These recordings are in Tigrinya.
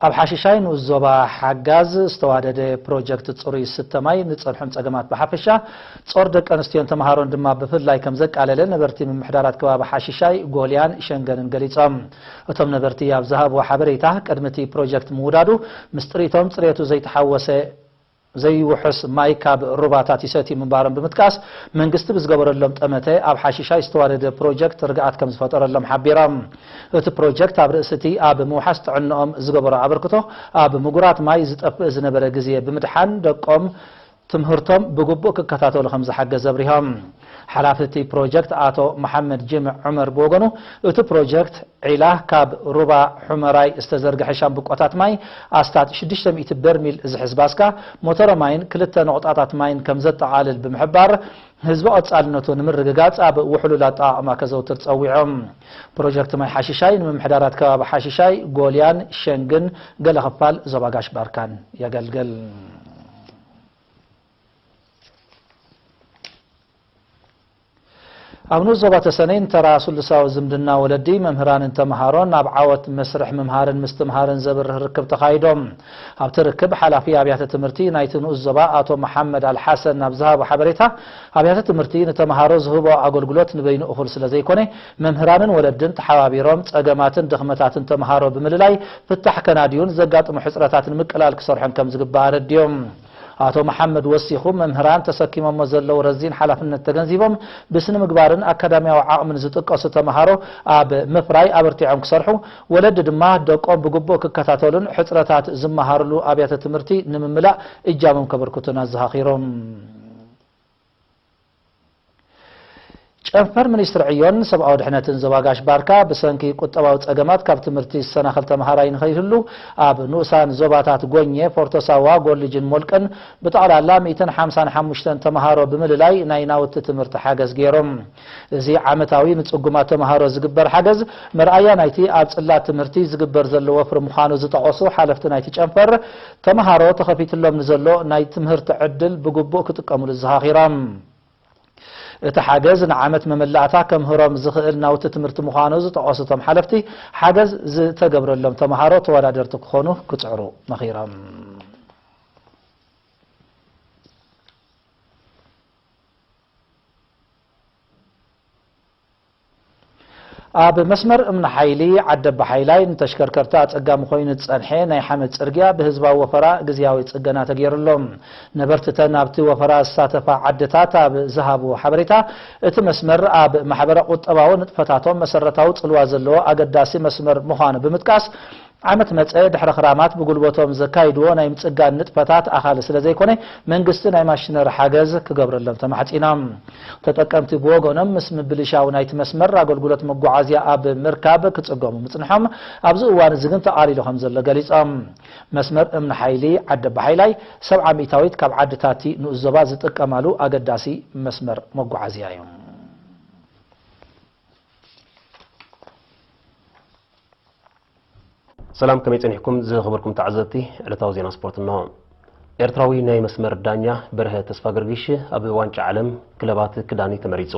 ኣብ ሓሽሻይ ንኡስ ዞባ ሓጋዝ ዝተዋደደ ፕሮጀክት ጽሩይ ስተ ማይ ንጸንሖም ጸገማት ብሓፈሻ፣ ጾር ደቂ ኣንስትዮን ተምሃሮን ድማ ብፍላይ ከም ዘቃለለ ነበርቲ ምምሕዳራት ከባቢ ሓሽሻይ፣ ጎልያን ሸንገንን ገሊጾም። እቶም ነበርቲ ኣብ ዝሃብዎ ሓበሬታ፣ ቅድሚ እቲ ፕሮጀክት ምውዳዱ፣ ምስ ጥሪቶም ጽሬቱ ዘይተሓወሰ ዘይውሑስ ማይ ካብ ሩባታት ይሰትዩ ምንባሮም ብምጥቃስ፣ መንግስቲ ብዝገበረሎም ጠመተ ኣብ ሓሽሻይ ዝተዋደደ ፕሮጀክት ርግኣት ከም ዝፈጠረሎም ሓቢሮም። እቲ ፕሮጀክት ኣብ ርእሲ እቲ ኣብ ምውሓስ ጥዕንኦም ዝገበሮ ኣበርክቶ፣ ኣብ ምጉራት ማይ ዝጠፍእ ዝነበረ ግዜ ብምድሓን፣ ደቆም ትምህርቶም ብግቡእ ክከታተሉ ከም ዝሓገዘ ኣብሪሆም። ሓላፊ እቲ ፕሮጀክት ኣቶ መሓመድ ጅምዕ ዑመር ብወገኑ፣ እቲ ፕሮጀክት ዒላ ካብ ሩባ ሑመራይ ዝተዘርግሐ ሻምብቆታት ማይ ኣስታት ሽዱሽተ ሚእቲ በርሚል ዝሕዝ ባስካ ሞተረ ማይን ክልተ ነቑጣታት ማይን ከም ዘጠቓልል ብምሕባር፣ ህዝቢ ቀጻልነቱ ንምርግጋጽ ኣብ ውሕሉል ኣጠቓቕማ ከዘውትር ጸዊዖም። ፕሮጀክት ማይ ሓሽሻይ ንምምሕዳራት ከባቢ ሓሽሻይ፣ ጎልያን ሸንግን ገለ ክፋል ዞባ ጋሽ ባርካን የገልግል። ኣብ ንኡስ ዞባ ተሰነይ ንተራ ስሉሳዊ ዝምድና ወለዲ፣ መምህራንን ተምሃሮን ኣብ ዓወት መስርሕ ምምሃርን ምስትምሃርን ዘብርህ ርክብ ተኻይዶም። ኣብቲ ርክብ ሓላፊ ኣብያተ ትምህርቲ ናይቲ ንኡስ ዞባ ኣቶ መሓመድ ኣልሓሰን ኣብ ዝሃቦ ሓበሬታ፣ ኣብያተ ትምህርቲ ንተምሃሮ ዝህቦ ኣገልግሎት ንበይኑ እኹል ስለ ዘይኮነ፣ መምህራንን ወለድን ተሓባቢሮም ጸገማትን ድኽመታትን ተምሃሮ ብምልላይ ፍታሕ ከናድዩን ዘጋጥሙ ሕጽረታት ንምቅላል ክሰርሑን ከም ዝግባእ ኣረድዮም። ኣቶ መሓመድ ወሲኹ፣ መምህራን ተሰኪሞሞ ዘለዉ ረዚን ሓላፍነት ተገንዚቦም፣ ብስነ ምግባርን ኣካዳሚያዊ ዓቕምን ዝጥቀሱ ተምሃሮ ኣብ ምፍራይ ኣበርቲዖም ክሰርሑ፣ ወለዲ ድማ ደቆም ብግቡእ ክከታተሉን ሕጽረታት ዝመሃርሉ ኣብያተ ትምህርቲ ንምምላእ እጃሞም ከበርክቱን ኣዘኻኺሮም። ጨንፈር ሚኒስትሪ ዕዮን ሰብኣዊ ድሕነትን ዞባ ጋሽ ባርካ፣ ብሰንኪ ቁጠባዊ ጸገማት ካብ ትምህርቲ ዝሰናኸል ተምሃራይ ንኸይህሉ፣ ኣብ ንኡሳን ዞባታት ጎኘ፣ ፎርቶ ሳዋ፣ ጎልጅን ሞልቅን ብጠቕላላ ሚእትን ሓምሳን ሓሙሽተን ተምሃሮ ብምልላይ ናይ ናውቲ ትምህርቲ ሓገዝ ገይሮም። እዚ ዓመታዊ ንጽጉማት ተምሃሮ ዝግበር ሓገዝ፣ መርኣያ ናይቲ ኣብ ጽላት ትምህርቲ ዝግበር ዘሎ ወፍሪ ምዃኑ ዝጠቐሱ ሓለፍቲ ናይቲ ጨንፈር፣ ተምሃሮ ተኸፊትሎም ንዘሎ ናይ ትምህርቲ ዕድል ብግቡእ ክጥቀምሉ ኣዘኻኺሮም። እቲ ሓገዝ ንዓመት መመላእታ ከምህሮም ዝኽእል ናውቲ ትምህርቲ ምዃኑ ዝጠቐሱ እቶም ሓለፍቲ፣ ሓገዝ ዝተገብረሎም ተምሃሮ ተወዳደርቲ ክኾኑ ክጽዕሩ መኺሮም። ኣብ መስመር እምኒ ሓይሊ ዓደባ ሓይላይ ንተሽከርከርቲ ኣጸጋሚ ኮይኑ ዝጸንሐ ናይ ሓመድ ጽርግያ ብህዝባዊ ወፈራ ግዝያዊ ጽገና ተገይሩሉ። ነበርቲ እተን ኣብቲ ወፈራ ዝሳተፋ ዓድታት ኣብ ዝሃብዎ ሓበሬታ፣ እቲ መስመር ኣብ ማሕበረ ቁጠባዊ ንጥፈታቶም መሰረታዊ ጽልዋ ዘለዎ ኣገዳሲ መስመር ምዃኑ ብምጥቃስ፣ ዓመት መጸ ድሕሪ ክራማት ብጉልበቶም ዘካይድዎ ናይ ምጽጋን ንጥፈታት ኣኻሊ ስለ ዘይኮነ፣ መንግስቲ ናይ ማሽነሪ ሓገዝ ክገብረሎም ተማሕጺኖም። ተጠቀምቲ ብወገኖም፣ ምስ ምብልሻው ናይቲ መስመር ኣገልግሎት መጓዓዝያ ኣብ ምርካብ ክጽገሙ ምጽንሖም፣ ኣብዚ እዋን እዚ ግን ተቓሊሉ ከም ዘሎ ገሊጾም። መስመር እምኒ ሓይሊ ዓደባ ሓይላይ ሰብዓ ሚእታዊት ካብ ዓድታቲ ንኡስ ዞባ ዝጥቀማሉ ኣገዳሲ መስመር መጓዓዝያ እዩ። ሰላም፣ ከመይ ጸኒሕኩም ዝኸበርኩም ተዓዘብቲ? ዕለታዊ ዜና ስፖርት እንሆ። ኤርትራዊ ናይ መስመር ዳኛ በርሀ ተስፋ ገርጊሽ ኣብ ዋንጫ ዓለም ክለባት ክዳኒ ተመሪጹ።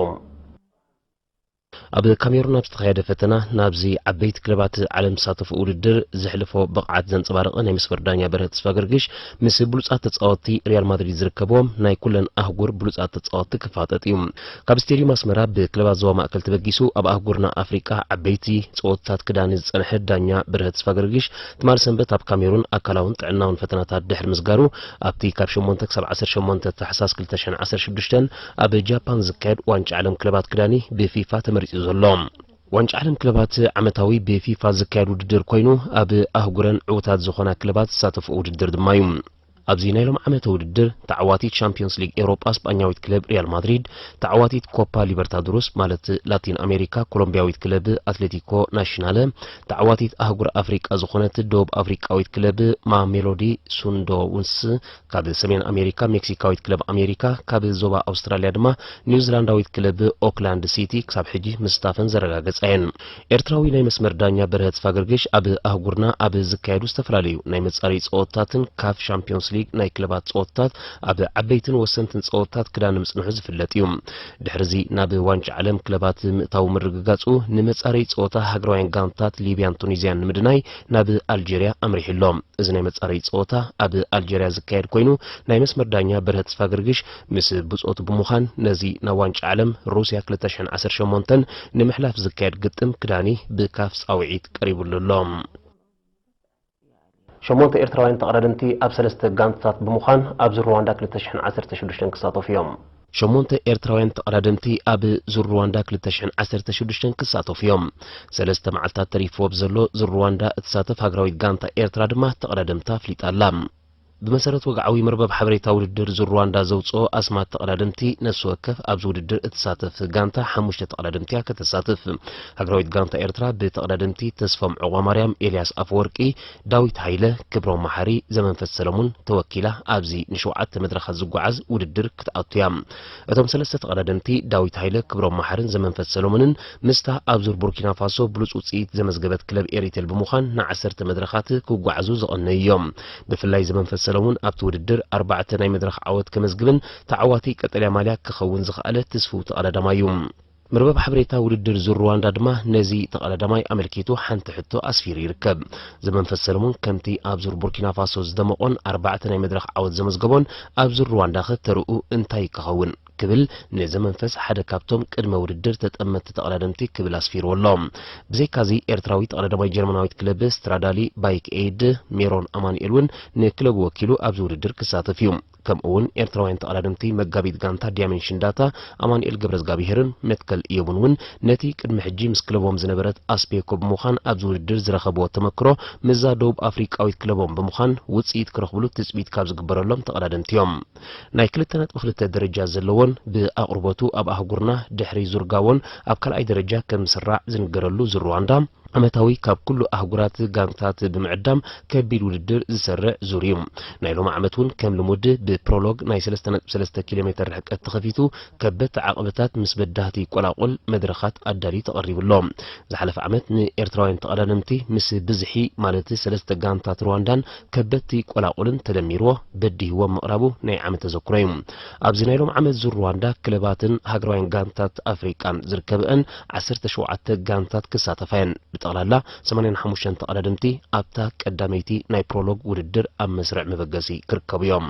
ኣብ ካሜሩን ኣብ ዝተኻየደ ፈተና ናብዚ ዓበይቲ ክለባት ዓለም ዝሳተፉ ውድድር ዘሕልፎ ብቕዓት ዘንጸባረቐ ናይ መስመር ዳኛ በርሀ ተስፋ ገርጊሽ ምስ ብሉጻት ተጻወትቲ ሪያል ማድሪድ ዝርከብዎም ናይ ኩለን ኣህጉር ብሉጻት ተጻወትቲ ክፋጠጥ እዩ። ካብ ስቴድዩም ኣስመራ ብክለባት ዞባ ማእከል ተበጊሱ ኣብ ኣህጉርና ኣፍሪቃ ዓበይቲ ጸወታታት ክዳኒ ዝጸንሐ ዳኛ በርሀ ተስፋ ገርጊሽ ትማሊ ሰንበት ኣብ ካሜሩን ኣካላውን ጥዕናውን ፈተናታት ድሕሪ ምስጋሩ ኣብቲ ካብ ሸሞንተ ክሳብ ዓሰርተ ሸሞንተ ታሕሳስ ክልተ ሽሕን ዓሰርተ ሽዱሽተን ኣብ ጃፓን ዝካየድ ዋንጫ ዓለም ክለባት ክዳኒ ብፊፋ ተመሪጹ ዘሎ። ዋንጫ ዓለም ክለባት ዓመታዊ ብፊፋ ዝካየድ ውድድር ኮይኑ፣ ኣብ ኣህጉረን ዕዉታት ዝኾና ክለባት ዝሳተፍኦ ውድድር ድማ እዩ። ኣብዚ ናይ ሎም ዓመተ ውድድር ተዓዋቲት ሻምፒዮንስ ሊግ ኤውሮጳ ስጳኛዊት ክለብ ሪያል ማድሪድ፣ ተዓዋቲት ኮፓ ሊበርታዶሮስ ማለት ላቲን ኣሜሪካ ኮሎምቢያዊት ክለብ ኣትሌቲኮ ናሽናለ፣ ተዓዋቲት ኣህጉር ኣፍሪቃ ዝኾነት ደቡብ ኣፍሪቃዊት ክለብ ማሜሎዲ ሱንዳውንስ፣ ካብ ሰሜን ኣሜሪካ ሜክሲካዊት ክለብ ኣሜሪካ፣ ካብ ዞባ ኣውስትራልያ ድማ ኒውዚላንዳዊት ክለብ ኦክላንድ ሲቲ ክሳብ ሕጂ ምስታፈን ዘረጋገጻ እየን። ኤርትራዊ ናይ መስመር ዳኛ በርሀ ተስፋገርግሽ ኣብ ኣህጉርና ኣብ ዝካየዱ ዝተፈላለዩ ናይ መጻረዪ ጸወታትን ካፍ ሻምፒዮንስ ሊግ ናይ ክለባት ጸወታታት ኣብ ዓበይትን ወሰንትን ጸወታታት ክዳን ምጽንሑ ዝፍለጥ እዩ። ድሕርዚ ናብ ዋንጫ ዓለም ክለባት ምእታው ምርግጋጹ ንመጻረይ ጸወታ ሃገራውያን ጋንታት ሊብያን ቱኒዝያን ንምድናይ ናብ ኣልጀርያ ኣምሪሑ ኣሎ። እዚ ናይ መጻረይ ጸወታ ኣብ ኣልጀርያ ዝካየድ ኮይኑ፣ ናይ መስመር ዳኛ በርሀ ተስፋ ገርግሽ ምስ ብጾቱ ብምዃን ነዚ ናብ ዋንጫ ዓለም ሩስያ ክልተ ሽሕን ዓሰርተ ሸሞንተን ንምሕላፍ ዝካየድ ግጥም ክዳኒ ብካፍ ጻውዒት ቀሪቡሉ ኣሎ። ሸሞንተ ኤርትራውያን ተቐዳደምቲ ኣብ ሰለስተ ጋንታት ብምዃን ኣብ ዙር ሩዋንዳ ክልተ ሽሕን ዓሰርተ ሽዱሽተን ክሳተፉ እዮም። ሸሞንተ ኤርትራውያን ተቐዳደምቲ ኣብ ዙር ሩዋንዳ ክልተ ሽሕን ዓሰርተ ሽዱሽተን ክሳተፉ እዮም። ሰለስተ መዓልታት ተሪፍዎ ብዘሎ ዙር ሩዋንዳ እትሳተፍ ሃገራዊት ጋንታ ኤርትራ ድማ ተቐዳደምታ ኣፍሊጣ ኣላ። ብመሰረት ወግዓዊ መርበብ ሓበሬታ ውድድር ዙር ሩዋንዳ ዘውፅኦ ኣስማት ተቐዳደምቲ፣ ነፍሲ ወከፍ ኣብዚ ውድድር እትሳተፍ ጋንታ ሓሙሽተ ተቐዳደምቲ እያ ከተሳትፍ። ሃገራዊት ጋንታ ኤርትራ ብተቐዳደምቲ ተስፎም ዑቕባማርያም፣ ኤልያስ ኣፈወርቂ፣ ዳዊት ሃይለ፣ ክብሮም መሓሪ፣ ዘመንፈስ ሰለሙን ተወኪላ ኣብዚ ንሸውዓተ መድረኻት ዝጓዓዝ ውድድር ክትኣቱ እያ። እቶም ሰለስተ ተቐዳደምቲ ዳዊት ሃይለ፣ ክብሮም መሓርን ዘመንፈስ ሰለሙንን ምስታ ኣብ ዙር ቡርኪና ፋሶ ብሉጽ ውጽኢት ዘመዝገበት ክለብ ኤሪቴል ብምዃን ንዓሰርተ መድረኻት ክጓዓዙ ዝቐነዩ እዮም። ብፍላይ ዘመንፈስ ሰለሙን ኣብቲ ውድድር ኣርባዕተ ናይ መድረኽ ዓወት ከመዝግብን ተዓዋቲ ቀጠልያ ማልያ ክኸውን ዝኸኣለ ትስፉው ተቐዳዳማይ እዩ። መርበብ ሓበሬታ ውድድር ዙር ሩዋንዳ ድማ ነዚ ተቐዳዳማይ ኣመልኪቱ ሓንቲ ሕቶ ኣስፊሩ ይርከብ። ዘመንፈስ ሰለሙን ከምቲ ኣብ ዙር ቡርኪና ፋሶ ዝደመቖን ኣርባዕተ ናይ መድረኽ ዓወት ዘመዝገቦን ኣብ ዙር ሩዋንዳ ኸ ተርኡ እንታይ ክኸውን? ክብል ንዘመንፈስ ሓደ ካብቶም ቅድመ ውድድር ተጠመትቲ ተቐዳደምቲ ክብል ኣስፊርዎ ኣሎ። ብዘይካዚ ኤርትራዊ ተቐዳዳማይ ጀርመናዊት ክለብ ስትራዳሊ ባይክ ኤይድ ሜሮን ኣማኑኤል እውን ንክለቡ ወኪሉ ኣብዚ ውድድር ክሳተፍ እዩ። ከምኡ እውን ኤርትራውያን ተቐዳደምቲ መጋቢት ጋንታ ዲያሚን ሽንዳታ፣ ኣማኑኤል ገብረዝጋብሄርን መትከል እዮብን እውን ነቲ ቅድሚ ሕጂ ምስ ክለቦም ዝነበረት ኣስፔኮ ብምዃን ኣብዚ ውድድር ዝረኸብዎ ተመክሮ ምስዛ ደቡብ ኣፍሪቃዊት ክለቦም ብምዃን ውፅኢት ክረኽብሉ ትፅቢት ካብ ዝግበረሎም ተቐዳደምቲ እዮም። ናይ ክልተ ነጥቢ ክልተ ደረጃ ዘለዎን ብኣቕርቦቱ ኣብ ኣህጉርና ድሕሪ ዙር ጋቦን ኣብ ካልኣይ ደረጃ ከም ዝስራዕ ዝንገረሉ ዙር ሩዋንዳ፣ ዓመታዊ ካብ ኩሉ ኣህጉራት ጋንታት ብምዕዳም ከቢድ ውድድር ዝሰርዕ ዙር እዩ። ናይ ሎሚ ዓመት እውን ከም ልሙድ ብፕሮሎግ ናይ ሰለስተ ነጥቢ ሰለስተ ኪሎ ሜትር ርሕቀት ተኸፊቱ ከበድቲ ዓቐበታት ምስ በዳህቲ ቆላቑል መድረኻት ኣዳልዩ ተቐሪቡ ኣሎ። ዝሓለፈ ዓመት ንኤርትራውያን ተቐዳደምቲ ምስ ብዝሒ ማለት ሰለስተ ጋንታት ሩዋንዳን ከበድቲ ቆላቑልን ተደሚርዎ በዲህዎም ምቕራቡ ናይ ዓመት ተዘክሮ እዩ። ኣብዚ ናይ ሎም ዓመት ዙር ሩዋንዳ ክለባትን ሃገራውያን ጋንታት ኣፍሪቃን ዝርከበአን ዓሰርተ ሸውዓተ ጋንታት ክሳተፋ እየን። ብጠቕላላ ሰማንያን ሓሙሽተን ተቐዳደምቲ ኣብታ ቀዳመይቲ ናይ ፕሮሎግ ውድድር ኣብ መስርዕ መበገሲ ክርከቡ እዮም።